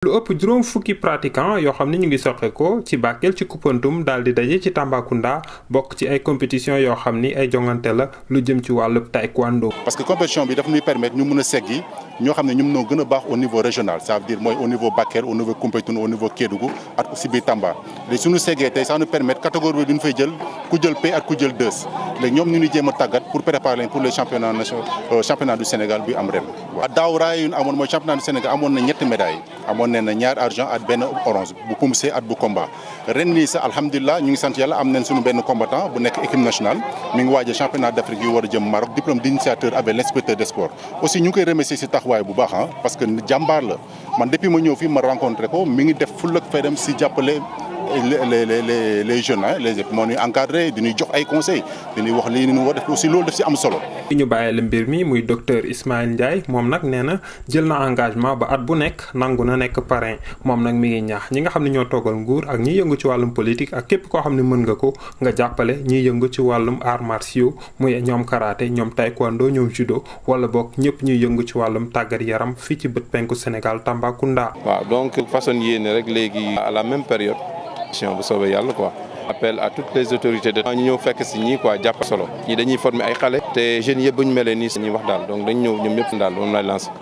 lu ëpp juróom fukki pratiquant yoo xam ne ñu ngi soxe ko ci Bakel ci Koupantoum daal di daje ci Tambacounda bokk ci ay compétition yoo xam ni ay jongante la lu jëm ci wàllu taekwondo. parce que compétition bi dafa ñuy permettre ñu mën a seggi ñoo xam ne ñoom ñoo gën a baax au niveau régional ça veut dire mooy au niveau Bakel au niveau Koupantoum au niveau Kédougou ak aussi biir Tamba léegi suñu seggee tey ça nous permettre catégorie bi duñu fay jël ku jël P ak ku jël 2 léegi ñoom ñu ngi jéem a tàggat pour préparer leen pour les championnats nationaux championnat du Sénégal bi am ren. waaw daaw raay yu amoon mooy championnat du Sénégal amoon na ñetti médailles amoon na ñaar argent ak benn orange bu POMC ak bu combat ren nii sax alhamdulilah ñu ngi sant yàlla am nañ suñu benn combattant bu nekk équipe nationale mi ngi waajal championnat d'Afrique yu war a jëm Maroc diplôme d'initiateur avec l'inspecteur des sports aussi ñu ngi koy remercier si taxawaay bu baax parce que jàmbaar la man depuis ma ñëw fii ma rencontré ko mi ngi def fulla ak faydam si jàppale les jeunes les moo ñuy encadré di ñuy jox ay conseils di ñuy wax lii ni ñu war def aussi loolu daf si am solo. ñu bàyyi la mbir mi muy docteur Ismaïla Ndiaye moom nag nee na jël na engagement ba at bu nekk nangu na nekk parrain moom nag mi ngi ñaax ñi nga xam ne ñoo toogal nguur ak ñiy yëngu ci wàllum politique ak képp koo xam ne mën nga ko nga jàppale ñiy yëngu ci wàllum arts martiaux muy ñoom karaté ñoom taekwondo ñoom judo wala boog ñëpp ñuy yëngu ci wàllum tàggat yaram fii ci bët penku Sénégal Tambacounda. waaw donc façon yéene rek léegi à la même période. bu soobee yàlla quoi. appel à toutes les autorités de ñu ñëw fekk si ñii quoi jàpp solo ñii dañuy former ay xale te jeunes yëpp bu ñu melee nii ñuy wax daal donc dañ ñëw ñoom ñëpp daal moom lay lancer.